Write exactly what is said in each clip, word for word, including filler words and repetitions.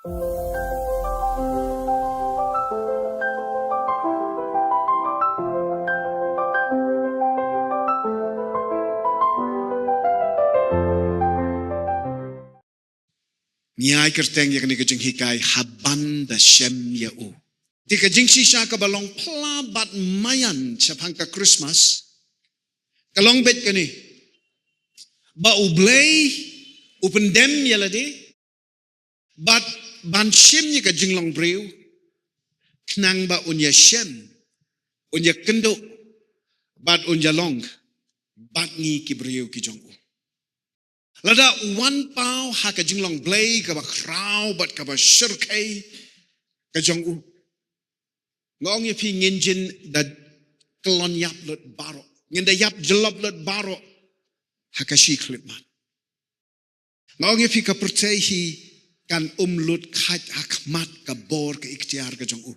Ngi ai kyrteng ïa kane ka jinghikai, haba ngi da shem ïa u. Te ka jingshisha kaba long phla bad maïan shaphang ka Christmas ka long beit kane, ba U Blei u pyndem ïa lade bad ban shim ïa ka jinglong briew, khnang ba un ïashem, un ïakynduh bad un ïalong bad ngi ki briew ki jong u. Lada u wan paw ha ka jinglong Blei kaba khraw bad kaba shyrkhei ka jong u, nga ong ïa phi, ngin jin da kyllon ïap lut baroh, ngin da ïap jyllop lut baroh ha ka shi khyllipmat. Nga ong ïa phi, ka pyrthei hi kan ym lut khait ha khmat ka bor ka iktiar ka jong u.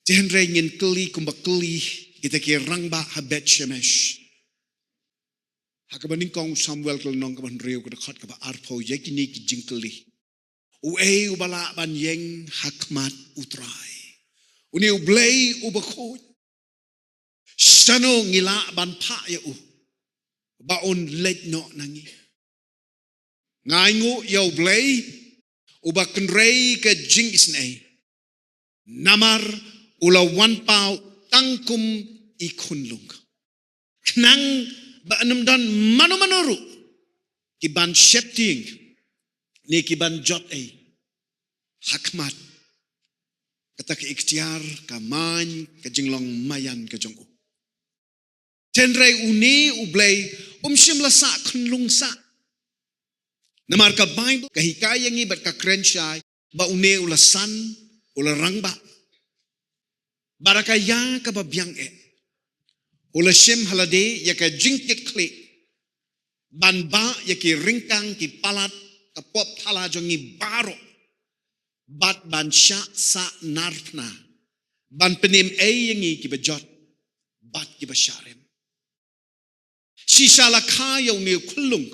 Te hynrei ngin kylli kumba kylli kita ki rangbah ha Beit Shemesh. Ha kaba nyngkong Samuel ka lynnong kaba hynriew ka dkhot kaba arphew, ïa kine ki jingkylli. Uei uba lah ban ïeng ha khmat U Trai? Une U Blei uba khuid. Shano ngi lah ban phah ïa u ba un leit noh na ngi? Nga ainguh ïa U Blei uba kynrei ka jingisynei, namar u la wan paw tang kum i khunlung, khnang ba ym don mano mano ruh ki ban sheptieng ne ki ban jot ei ha khmat kata ka iktiar, ka main, ka jinglong maïan ka jong u. Te hynrei une U Blei um shym la sah khunlung sah. Namar ka Baibl ka hikai ïa ngi bad ka kren shai ba une u la san, u la rangbah. Bad ha ka ïa kaba biang eh, u la shim ha lade ïa ka jingkitkhlieh ban bah ïa ki ryngkang ki palat ka pop phala jong ngi baroh, bad ban shah sah narphna ban pynim ei ïa ngi kiba jot bad kiba shah rim. Shisha la kha ïa une u khunlung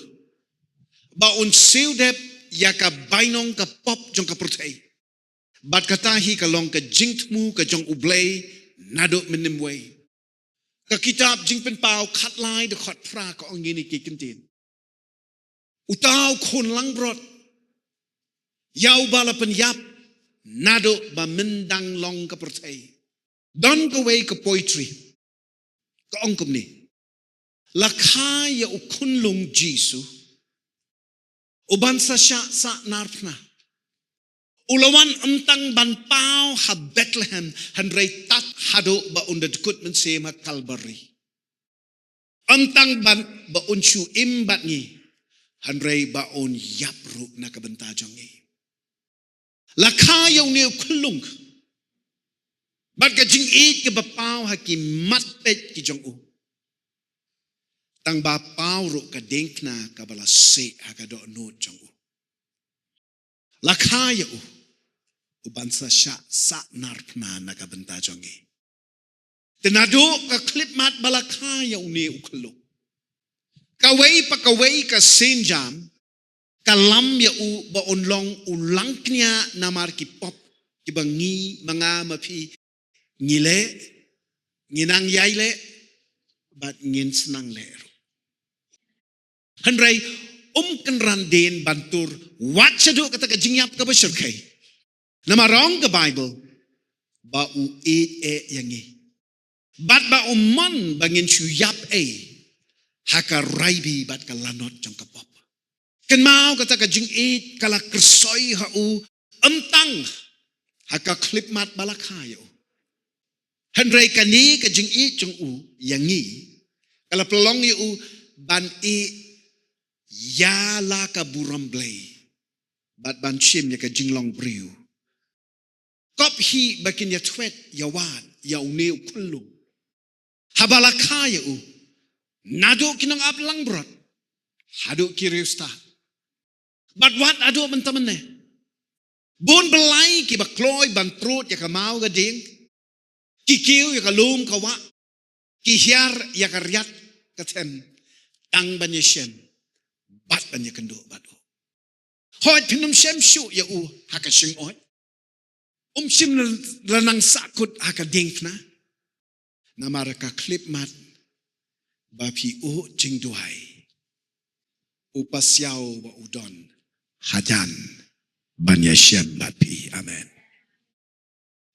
ba un siew dep ïa ka bainong ka pop jong ka pyrthei. Bad kata hi ka long ka jingthmu ka jong U Blei naduh mynhynnin wei. Ka kitab Jingpynpaw khatlai dkhot phra ka ong ïa ki ktien. Uta u khun langbrot, ïa uba la pynïap naduh ba myndang long ka pyrthei. Don kawei ka poetry ka ong kumne: La kha ïa u khunlung Jisu, u ban sa shah sah narphna. U la wan ym tang ban paw ha Bethlehem, hynrei tad haduh ba un da dkut mynsiem ha Kalbari. Ym tang ban ba un shu im bad ngi, hynrei ba un ïap ruh na ka bynta jong ngi. La kha ïa une u khunlung bad ka jingïeit kaba paw ha ki mat peit ki jong u, tang ba paw ruh ka diengphna kaba la seh ha ka dohnud jong u. La kha ïa u, u ban sa shah sah narphna na ka bynta jong ngi. Te naduh ka khyllipmat ba la kha ïa une u khunlung, kawei pa kawei ka sienjam ka lam ïa u ba un long u langkñia namar ki pop kiba ngi, ma nga ma phi, ngi leh, ngi nang ïai leh bad ngin sa nang leh ruh. Hynrei um kynran dien ban tur wat shaduh kata ka jingïap kaba shyrkhei. Namar ong ka Baibl ba u ïeit eh ïa ngi bad ba u mon ba ngin shu ïap ei ha ka raibi bad ka lanot jong ka pop. Kynmaw, kata ka jingïeit ka la kyrsoi ha u ym tang ha ka khyllipmat ba la kha ïa u, hynrei kane ka jingïeit jong u ïa ngi ka la pynlong ïa u ban ïeit ïa la ka burom Blei bad ban shim ïa ka jinglong briew. Kop hi ba kin ïa thwet ïa wad ïa une u khunlung haba la kha ïa u, naduh ki nongap langbrot haduh ki riewstad. Bad wat haduh mynta mynne, bun ba lai kiba kloi ban trud ïa ka maw ka dieng, ki kiew ïa ka lum ka wah, ki hiar ïa ka riat ka them, tang ban ïashem bad ban ïakynduh bad u. Hooid, phin ym shem shuh ïa u ha ka shyngod. Um shym la nang sahkut ha ka diengphna. Namar ka khyllipmat ba phi ïoh jingduwai, u pasiaw ba u don hajan ban ïashem bad phi. Amen.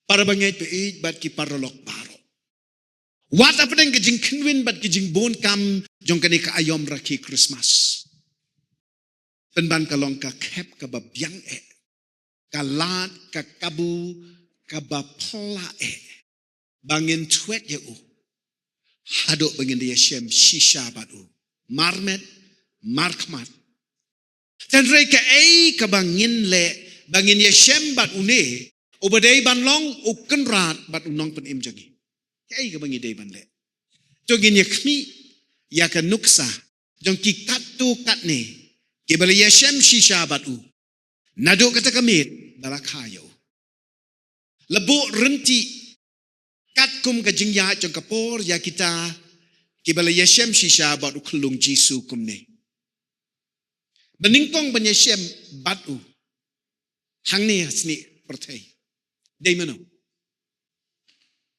Para bangeit, baieit bad ki paralok baroh, wat hapdeng ka jingkhynwin bad ki jingbun kam jong kane ka aïom rakhe Christmas, pynban ka long ka khep kaba biang eh, ka lad ka kabu kaba phylla eh, ba ngin thwet ïa u haduh ba ngin da ïashem shisha bad u, marmet markhmat. Hynrei kaei kaba ngin leh ba ngin ïashem bad une uba dei ban long u Kynrad bad u Nongpynim jong ngi? Kaei kaba ngi dei ban leh? To ngin ïakhmih ïa ka nuksa jong ki katto katne kiba la ïashem shisha bad u naduh kata ka miet ba la kha ïa u. La buh rynti katkum ka jingïaid jong ka por ïa kita kiba la ïashem shisha bad u khyllung Jisu kumne: ba nyngkong ban ïashem bad u hangne ha snieh pyrthei, dei mano?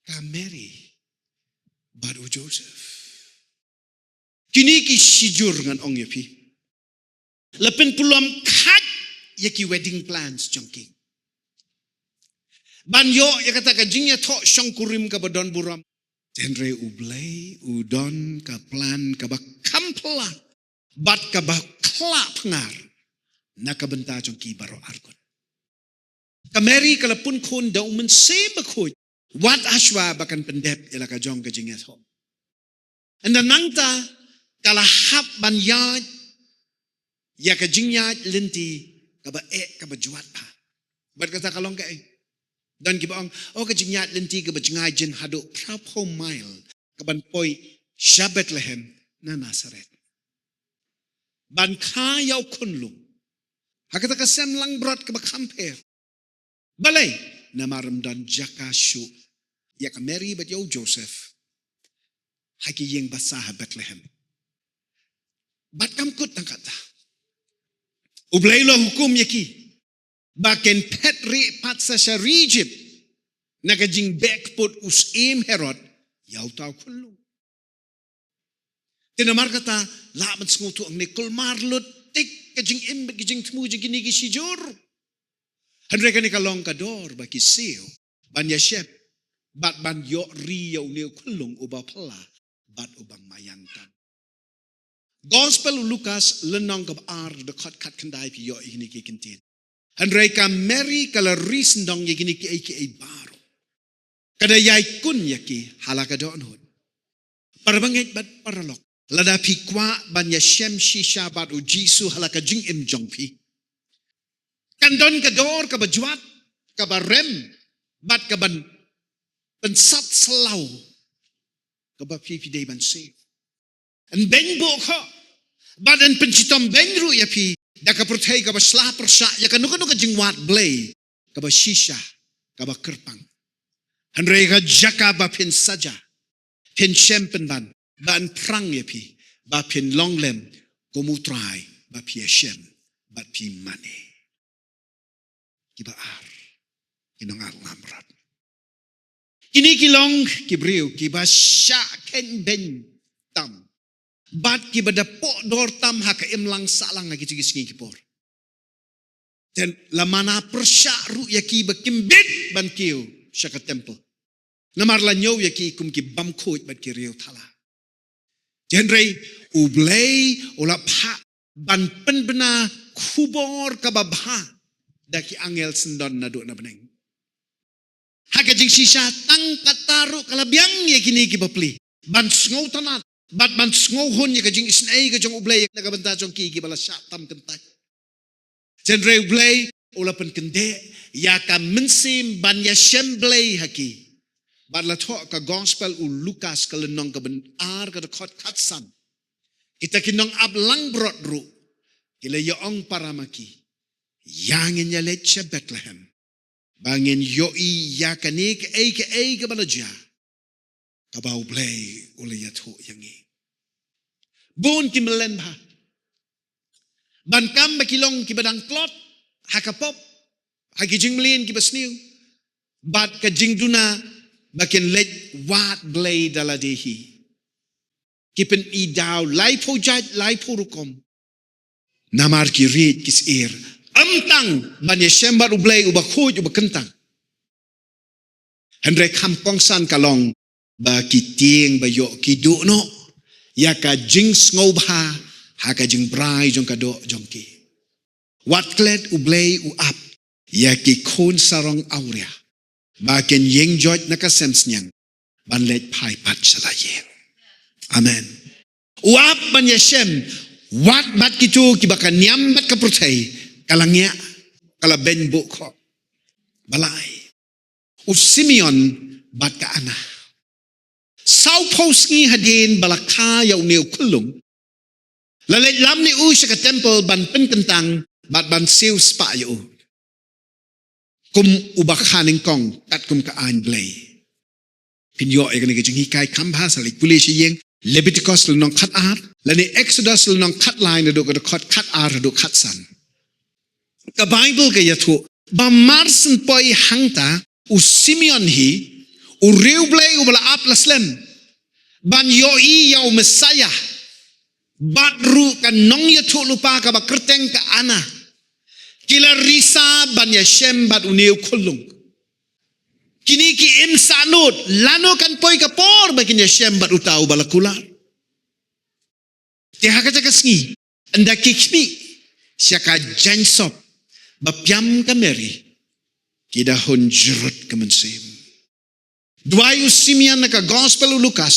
Ka Mary bad u Joseph. Kine ki shijur, ngan ong ïa phi, la pynpulom khait ïa ki wedding plans jong ki ban ïoh ïa kata ka jingïathoh shongkurim kaba don burom. Hynrei U Blei u don ka plan kaba kham phylla bad kaba khla pyngar na ka bynta jong ki baroh arngut. Ka Mary ka la pun khun da U Mynsiem Bakhuid wat hashwa ba kan pyndep ïa la ka jong ka jingïathoh. Ynda nangta ka la hap ban ïaid ïa ka jingïaid lynti kaba eh, kaba jwat bha. Bad kata ka long kaei? Don kiba ong, oh, ka jingïaid lynti kaba jngai jin haduh phra phew mile kaban poi sha Bethlehem na Nazareth ban kha ïa u khunlung ha kata ka sem langbrot kaba kham pher. Balei? Namar ym don jaka shuh ïa ka Mary bad ïa u Joseph ha ki ïing basa ha Bethlehem. Bad kam kut tang katta, U Blei u la hukum ïa ki ba kin phet rieh pat sa sha ri Ijipt na ka jingbeh kput u syiem Herod ïa uta u khunlung. Te namar kata, lah ban sngewthuh hangne, kulmar lut tik ka jingim bad ka jingthmu jong kine ki shijur. Hynrei kane ka long ka dor ba ki siew ban ïashem bad ban ïoh ri ïa une u khunlung uba phylla bad uba maïan tam. Gospel u Lukas lynnong kaba ar, dkhot khatkhyndai, phi ïoh ïa kine ki kyntien: Hynrei ka Mary ka la ri syndong ïa kine kiei kiei baroh, ka da ïaikun ïa ki ha la ka dohnud. Para bangeit bad paralok, lada phi kwah ban ïashem shisha bad u Jisu ha la ka jingim jong phi, kan don ka dor kaba jwat, kaba rem bad kaban pynsat slaw kaba phi, phi dei ban siew. Yn beiñ buh khoh bad yn pynshitom beiñ ruh ïa phi da ka pyrthei kaba shla pyrshah ïa kano kano ka jingwad Blei kaba shisha, kaba kyrpang. Hynrei ka jaka ba phin saja, phin shem pynban ba yn phrang ïa phi, ba phin long lem kum U Trai, ba phi ïashem bad phi mane. Kiba ar, ki nongalam rot, kine ki long ki briew kiba shah kheiñ beiñ tam bad kiba da poh dor tam ha ka imlang sahlang ha kito ki sngi ki por. Te la mana pyrshah ruh ïa ki ba kim bit ban kiew sha ka temple, namar la ñiew ïa ki kum ki bym khuid bad ki riew thala. Hynrei U Blei u la phah ban pynbna khubor kaba bha da ki angel syndon naduh na bneng. Ha ka jingshisha, tang kata ruh ka la biang ïa kine ki bapli ban sngewtynnad bad ban sngewhun ïa ka jingisynei ka jong U Blei na ka bynta jong ki kiba la shah tam kyntait. Hynrei U Blei u la pynkyndeh ïa ka mynsiem ban ïashem Blei ha ki. Bad la thoh ka Gospel u Lukas ka lynnong kaba ar, ka dkhot khatsan: Kita ki nongap langbrot ruh ki la ïa ong para ma ki, ïa ngin ïaleit sha Bethlehem ba ngin ïohi ïa kane kaei kaei kaba la jia, kaba U Blei u la ïathuh ïa ngi. Bun ki mlien bha Ban kam ba ki long kiba dang tlot ha ka pop, ha ki jingmlien kiba sniew, bad ka jingduna ba kin leit wad Blei da lade hi. Ki pyni daw laiphew jait, laiphew rukom. Namar ki rit ki syier. Ym tang ban ïashem bad U Blei uba khuid uba kyntang. Hynrei kham kongsan ka long ba ki tieng ba ïoh ki duh noh ïa ka jingsngewbha ha ka jingbrai jong ka doh jong ki. Wat klet U Blei u ap ïa ki khun sarong awria ba kin ïeng joit na ka sem sniang ban leit phai pat sha la ïing. Amen. U ap ban ïashem wat bad kito kiba ka niam bad ka pyrthei ka la ngiah, ka la beiñ buh khoh. Balei? U Simeon bad ka Anna. Sawphew sngi hadien ba la kha ïa une u khyllung, la leit lam ne u sha ka temple ban pynkyntang bad ban siew spah ïa u kum uba kha nyngkong katkum ka aiñ Blei. Phin ïoh ïa kane ka jinghikai kham bha, sa leit pule sha ïing, Leviticus lynnong khatar lane Exodus lynnong khatlai naduh ka dkhot khatar haduh khatsan. Ka Baibl ka ïathuh ba mar syn poi hangta u Simeon hi u riewblei uba la ap la slem ban ïohi ïa u Messaïah bad ruh ka nongïathuh lypa kaba kyrteng ka Anna ki la risa ban ïashem bad une u khyllung. Kine ki im sahnud lano kan poi ka por ba kin ïashem bad uta uba la kular. Te ha kata ka sngi ynda ki khmih sha ka jaiñsop ba piam ka Mary, ki da hun jrut ka mynsiem. Duwai u Simeon na ka Gospel u Lukas,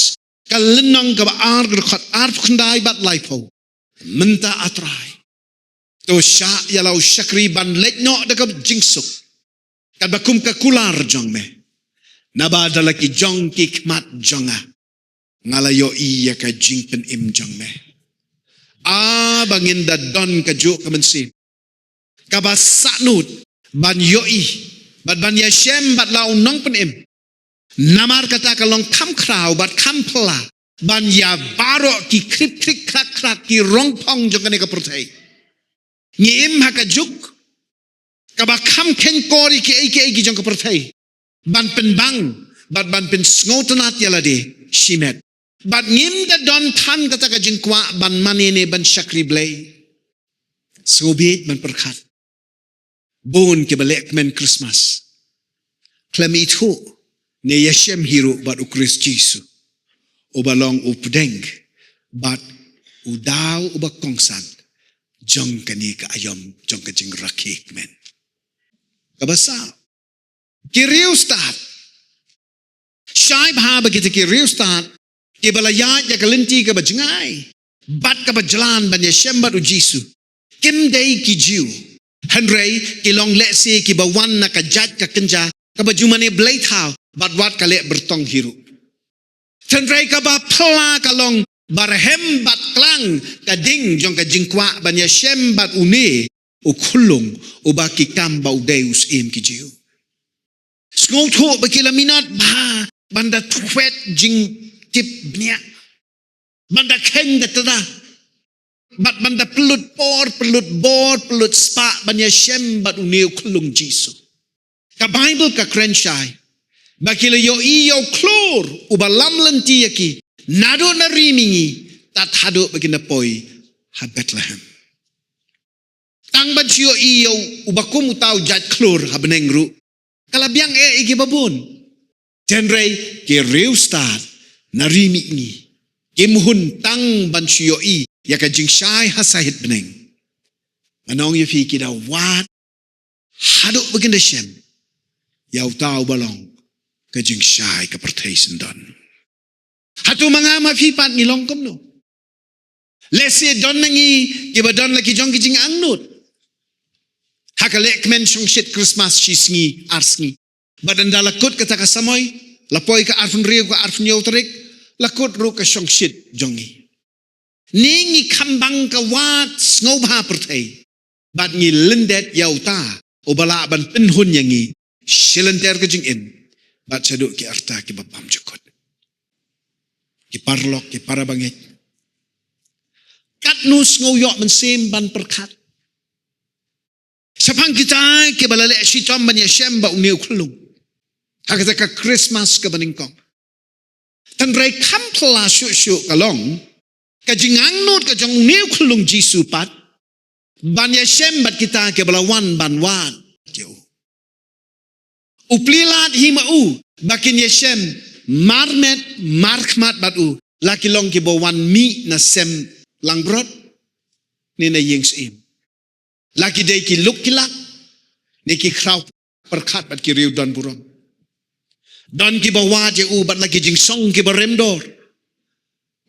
ka lynnong kaba ar, ka dkhot arphew khyndai bad laiphew. Mynta, A Trai, to shah ïa la u shakri ban leit noh da ka jingsuk, katba kum ka kular jong me. Naba da la ki jong ki khmat jong nga, nga la ïohi ïa ka jingpynim jong me. A, ba ngin da don kajuh ka mynsiem kaba sahnud ban ïohi bad ban ïashem bad la u nongpynim. Namar kata ka long kham khraw bad kham phylla ban ïa baroh ki khrip khrik khrak khrak ki rongphong jong kane ka pyrthei. Ngi im ha ka juk kaba kham kheiñ kor ïa kiei kiei ki jong ka pyrthei ban pynbang bad ban pynsngewtynnat ïa lade shimet. Bad ngim da don than kata ka jingkwah ban mane ne ban shakri Blei. Sngewbha ban pyrkhat, bun kiba leh kmen Christmas khlem ithuh ne ïashem hi ruh bad u Khrist Jisu, uba long u pdeng bad u daw uba kongsan jong kane ka aïom jong ka jingrakhe kmen. Kaba saw, ki riewstad. Shai bha ba kita ki riewstad kiba la ïaid ïa ka lynti kaba jngai bad kaba jlan ban ïashem bad u Jisu kim dei ki Jiw, hynrei ki long lehse kiba wan na ka jait ka kynja kaba ju mane blei thaw bad wat ka leh byrtong hi ruh. Hynrei kaba phylla ka long ba rhem bad klang ka ding jong ka jingkwah ban ïashem bad une u khyllung uba ki kam ba u dei u Syiem ki Jiw. Sngewthuh ba ki la minot bha ban da thwet jingtip bniah, ban da kheiñ da tda, bad ban da pynlut por, pynlut bor, pynlut spah ban ïashem bad une u khyllung Jisu. Ka Baibl ka kren shai ba ki la ïohi ïa u khlur uba lam lynti ïa ki naduh na ri mihngi tad haduh ba kin da poi ha Bethlehem. Tang ban shu ïohi ïa u, uba kum uta u jait khlur ha bneng ruh ka la biang eh ïa kiba bun. Hynrei ki riewstad na ri mihngi kim hun tang ban shu ïohi ïa ka jingshai ha sahit bneng. Ngan ong ïa phi, ki da wad haduh ba kin da shem ïa uta uba long ka jingshai ka pyrthei syndon. Hato ma nga ma phi pat ngi long kumno? Lehse don na ngi kiba don la ki jong ki jingangnud ha ka leh kmen shongshit Christmas shi sngi ar sngi. Bad ynda la kut kata ka samoi, la poi ka arphew hynriew ka arphew hynñiew tarik, la kut ruh ka shongshit jong ngi. Ngi kham bang ka wad sngewbha pyrthei bad ngi lyndet ïa uta uba lah ban pynhun ïa ngi shilynter ka jingim bad shaduh ki rta kiba bymjukut. Ki paralok, ki para bangeit, Katno sngew ïoh mynsiem ban pyrkhat shaphang kita kiba la leh shitom ban ïashem bad une u khyllung ha kata ka Christmas kaba nyngkong. Tang hynrei kham phylla shuh shuh ka long ka jingangnud ka jong une u khyllung Jisu pat ban ïashem bad kita kiba la wan ban wad ïa u. U plie lad hi ma u ba kin ïashem marmet markhmat bad u, la ki long kiba wan mih na sem langbrot ne na ïing syiem. La ki dei ki luk ki lak ne ki khraw pyrkhat bad ki riew don burom. Don kiba wad ïa u bad la ki jingsong kiba rem dor,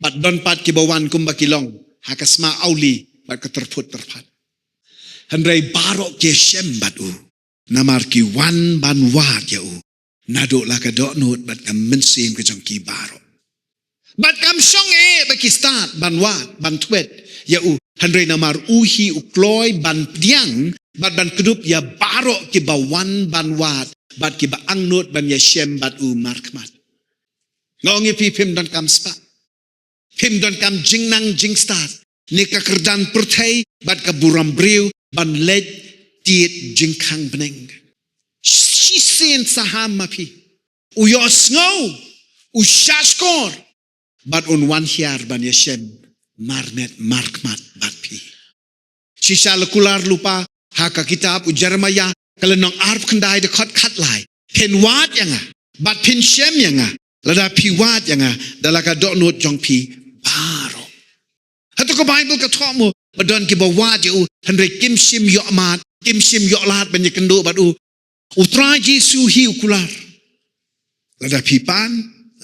bad don pat kiba wan kumba ki long ha ka sma auli bad ka tyrphut tyrphat. Hynrei baroh ki ïashem bad u namar ki wan ban wad ïa u naduh la ka dohnud bad ka mynsiem ka jong ki baroh. Bad kam shong eh ba ki stad ban wad ban thwet ïa u, hynrei namar u hi u kloi ban pdiang bad ban kdup ïa baroh kiba wan ban wad bad kiba angnud ban ïashem bad u markhmat. Nga ong ïa phi, phim donkam spah, phim donkam jingnang jingstad ne ka kyrdan pyrthei bad ka burom briew ban leit tied jingkhang bneng. Shisien saham ma phi, u ïohsngew, u shahshkor bad un wan hiar ban ïashem marmet markhmat bad phi. Shisha la kular lypa ha ka kitab u Jeremaïah ka lynnong arphew khyndai dkhot khatlai: Phin wad ïa nga bad phin shem ïa nga lada phi wad ïa nga da la ka dohnud jong phi baroh. Hato ka Baibl ka thoh mo ba don kiba wad ïa u hynrei kim shym ïoh mad, kim shym ïoh lad ban ïakynduh bad u? U Trai Jisu hi u kular: Lada phi pan,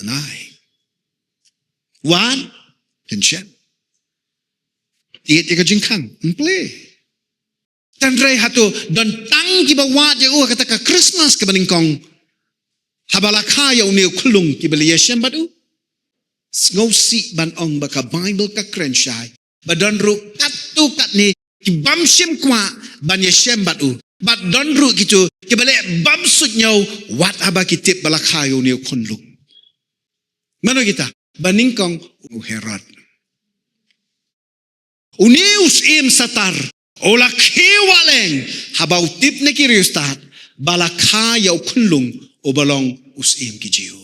nai, wad, phin shem. Tied ïa ka jingkhang, yn plie. Tang hynrei hato don tang kiba wad ïa u ha kata ka Christmas kaba nyngkong haba la kha ïa une u khyllung kiba la ïashem bad u? Sngewsih ban ong ba ka Baibl ka kren shai ba don ruh katto katne ki bym shym kwah ban ïashem bad u. Bad don ruh kito kiba leh bymsuidñiew wat haba ki tip ba la kha ïa une u khyllung. Mano kita? Ba nyngkong, u Herod. Une u syiem satar u la khie wah leng haba u tip na ki riewstad ba la kha ïa u khyllung uba long u syiem ki Jiw.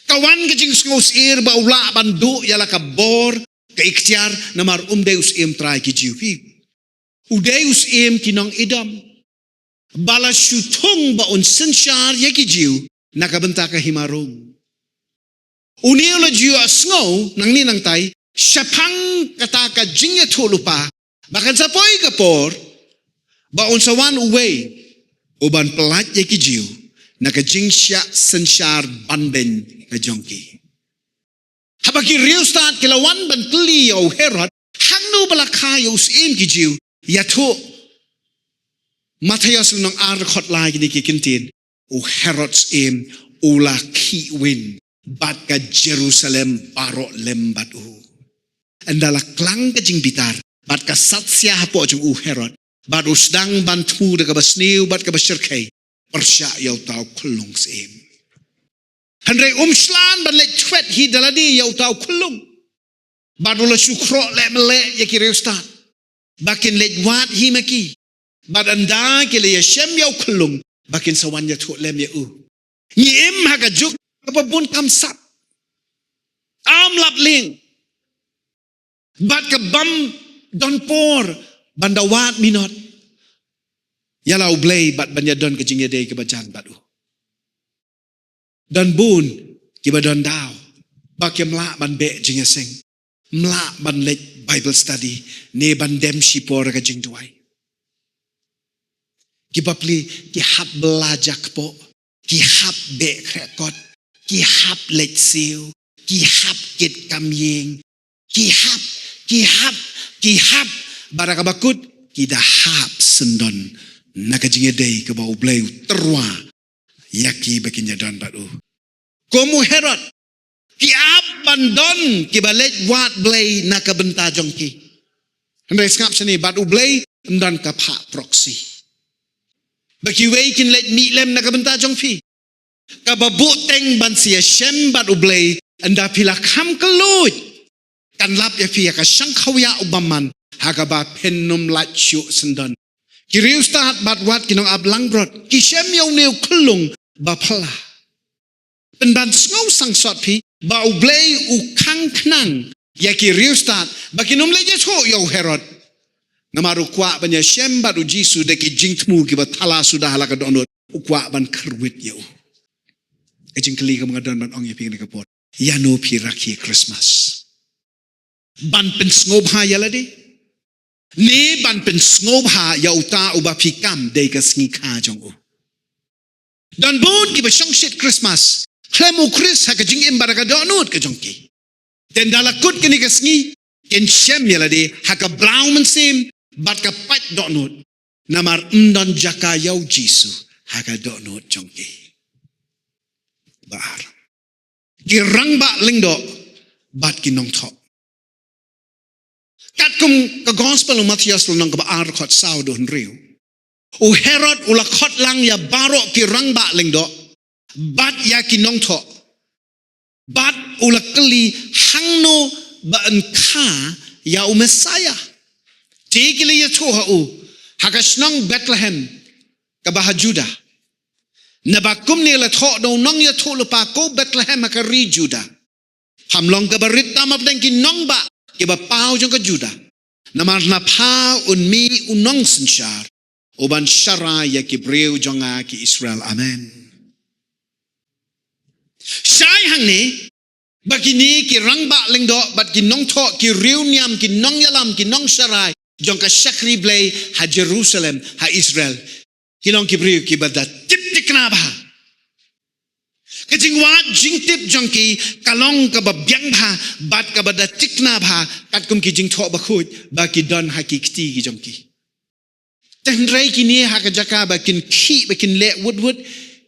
Ka wan ka jingsngewsyier ba u lah ban duh ïa la ka bor ka iktiar namar um dei u syiem trai ki Jiw hi. U dei u syiem ki nong Edom ba la shu thung ba un synshar ïa ki Jiw na ka bynta ka hima Rom. Une u la ju ïohsngew nangne nangtai shaphang kata ka jingïathuhlypa ba kan sa poi ka por ba un sa wan uwei u ban pyllait ïa ki Jiw na ka jingshah synshar banbeiñ ka jong ki. Haba ki riewstad ki la wan ban kylli ïa u Herod hangno ba la kha ïa u syiem ki Jiw, ïathuh Mathaios lynnong ar dkhot lai kine ki kyntien: U Herod syiem u la khih win bad ka Jerusalem baroh lem bad u. Ynda la klang ka jingbitar bad ka satia hapoh jong u Herod bad u sdang ban thmu da kaba sniew bad kaba shyrkhei pyrshah ïa uta u khyllung syiem. Hynrei um shlan ban leit thwet hi da lade ïa uta u khyllung. Bad u la shu khroh leh mynleh ïa ki riewstad ba kin leit wad hi ma ki. Bad ynda ki la ïashem ïa u khyllung ba kin sa wan ïathuh lem ïa u. Ngi im ha ka juk kaba bun kam sap, am lap lieng bad ka bym don por ban da wad minot ïa la U Blei bad ban ïadon ka jingïadei kaba jan bad u. Don bun kiba don daw ba kim lah ban beh jingïaseng, ym lah ban leit Bible study ne ban dem shipor ka jingduwai. Ki bapli ki hap bylla jakpoh, ki hap beh khreh kot, ki hap leit siew, ki hap kit kam ïing, ki hap, ki hap, ki hap, bad ha kaba kut ki da hap syndon na ka jingïadei kaba U Blei u tyrwa ïa ki ba kin ïadon bad u. Kum u Herod, ki ap ban don kiba leit wad Blei na ka bynta jong ki. Hynrei sngap shane, bad U Blei ym don ka phah proxy ba kiwei kin leit mih lem na ka bynta jong phi. Kaba buhteng ban sa ïashem bad U Blei ynda phi la kham kylluid kan lap ïa phi ïa ka shang khaw ïa u bymman, ha kaba phin ym lait shuh syndon. Ki riewstad bad wat ki nongap langbrot ki shem ïa une u khyllung ba phylla. Pynban sngewsih sot phi ba U Blei u khang khnang ïa ki riewstad ba kin ym leit ïathuh ïa u Herod. Namar u kwah ban ïashem bad u Jisu da ki jingthmu kiba thala suda ha la ka dohnud, u kwah ban kyrwit ïa u. Ka jingkylli kaba nga don ban ong ïa phi kane ka por, ïano phi rakhe Christmas? Ban pynsngewbha ïa lade, ne ban pynsngewbha ïa uta uba phi kam dei ka sngi kha jong u? Don bun kiba shongshit Christmas khlem u Khrist ha ka jingim bad ha ka dohnud ka jong ki. Te ynda la kut kane ka sngi, kin shem ïa lade ha ka blaw mynsiem bad ka pait dohnud. Namar ym don jaka ïa u Jisu ha ka dohnud jong ki. Ba ar. Ki rangbah lyngdoh bad ki nongthoh. Katkum ka gospel u Mathaios lynnong kaba ar, dkhot saw haduh hynriew. U Herod u la khot lang ïa baroh ki rangbah lyngdoh bad ïa ki nongthoh, bad u la kylli hangno ba yn kha ïa u Messaïah. Te ki la ïathuh ha u, ha ka shnong Bethlehem kaba ha Judah. Naba kumne la thoh da u nongïathuhlypa, ko Bethlehem ha ka ri Judah, pham long kaba rit tam hapdeng ki nongbah kiba paw jong ka Judah. Namar na pha un mih u nongsynshar uban sharai ïa ki briew jong nga ki Israel. Amen. Shai hangne ba kine ki rangbah lyngdoh bad ki nongthoh, ki riewniam, ki nongïalam, ki nongsharai jong ka shakri Blei ha Jerusalem, ha Israel, ki long ki briew kiba da tip thikna bha. Ka jingwad jingtip jong ki ka long kaba biang bha bad kaba da thikna bha, katkum ki jingthoh bakhuid ba ki don ha ki kti ki jong ki. Te hynrei kine ha ka jaka ba kin khih, ba kin leh wut wut,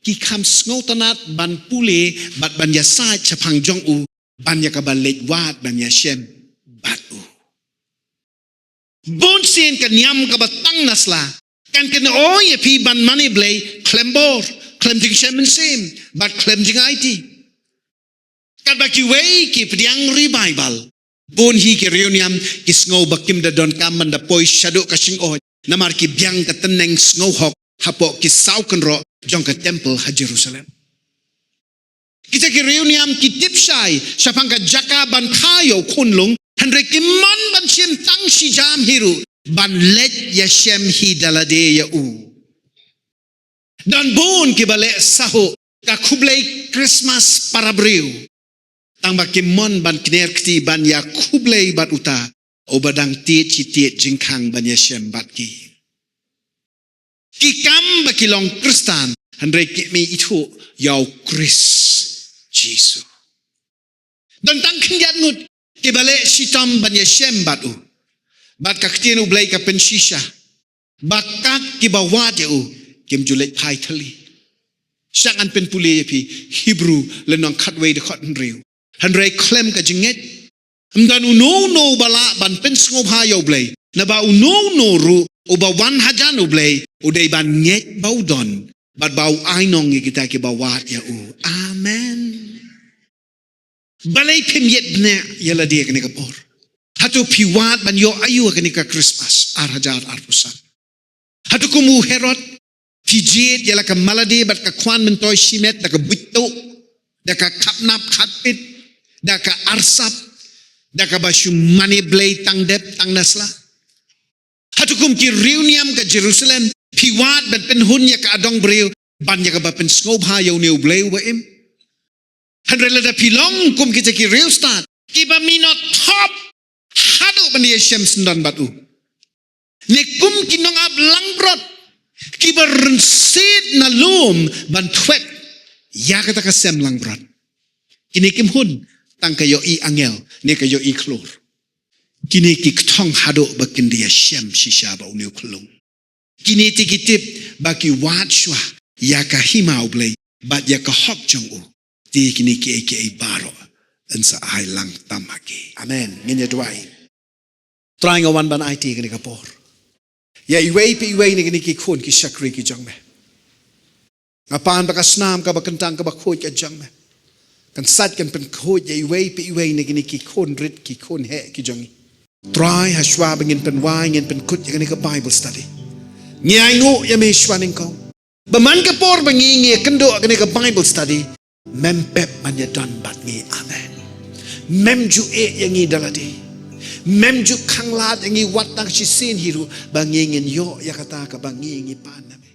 ki kham sngewtynnat ban pule bad ban ïasaid shaphang jong u, ban ïa kaba leit wad ban ïashem bad u. Bun sien ka niam kaba tang na sla kan kynnoh ïa phi ban mane Blei khlem bor, khlem jingshem mynsiem bad khlem jingaiti. Katba kiwei ki pdiang revival, bun hi ki riewniam ki sngew ba kim da donkam ban da poi shaduh ka shyngkhoit, namar ki biang ka tneng sngewhok hapoh ki saw kynroh jong ka temple ha Jerusalem. Kita ki riewniam ki tip shai shaphang ka jaka ban kha ïa u khunlung, hynrei kim mon ban shim tang shi jam hi ruh ban leit ïashem hi da lade ïa u. Don bun kiba leh sahuh ka khublei Christmas para briew, tangba kim mon ban kner kti ban ïa khublei bad uta uba dang tied shi tied jingkhang ban ïashem bad ki. Ki kam ba ki long Khristan, hynrei kim ithuh ïa u Khrist Jisu. Don tang khyndiat ngut kiba leh shitom ban ïashem bad u, bad ka ktien U Blei ka pynshisha ba kat kiba wad ïa u kim ju leit phai thylli. Shah ngan pynpule ïa phi Hebru lynnong khatwei, dkhot hynriew. Hynrei khlem ka jingngeit ym don uno uno uba lah ban pynsngewbha ïa U Blei, naba uno uno ruh uba wan hajan U Blei u dei ban ngeit ba u don bad ba u ainong ïa kita kiba wad ïa u. Amen. Balei phim ïeit bniah ïa lade kane ka por? Hato phi wad ban ïoh aïu ha kane ka Christmas ar hajar arphew san? Hato kum u Herod phi jied ïa la ka malade bad ka khwan myntoi shimet da ka buit tuh, da ka khapnap khatpit, da ka arsap, da kaba shu mane Blei tang dep tang na sla? Hato kum ki riewniam ka Jerusalem phi wad ban pynhun ïa ka adong briew ban ïa kaba pynsngewbha ïa une U Blei uba im? Hynrei lada phi long kum kita ki riewstad kiba minot thop haduh ban ïashem syndon bad u, ne kum ki nongap langbrot kiba rynsied na lum ban thwet ïa kata ka sem langbrot, kine kim hun tang ka ïohi angel ne ka ïohi khlur. Kine ki kthong haduh ba kin da ïashem shisha bad une u khyllung. Kine te ki tip ba ki wad shuwa ïa ka hima U Blei bad ïa ka hok jong u. Te kine kiei kiei baroh yn sa ai lang tam ha ki. Amen. Ngin ïa duwai. Trai, nga wan ban aiti kane ka por ïa iwei pa iwei na kine ki khun ki shakri ki jong me. Nga pan ba ka snam kaba kyntang kaba khuid ka jong me. Kan sait kan pynkhuid ïa iwei pa iwei na kine ki khun rit, ki khun heh ki jong ngi. Trai, hashwa ba ngin pynwai, ngin pynkut ïa kane ka Bible study, ngi ainguh ïa me shwa nyngkong ba man ka por ba ngi, ngi ïakynduh ïa kane ka Bible study, mem pep ban ïadon bad ngi. Amen. Mem ju ïeh ïa ngi da lade. Mem ju khanglad ïa ngi wat tang shisien hi ruh ba ngi ngin ïoh ïa kata kaba ngi, ngi pan na me.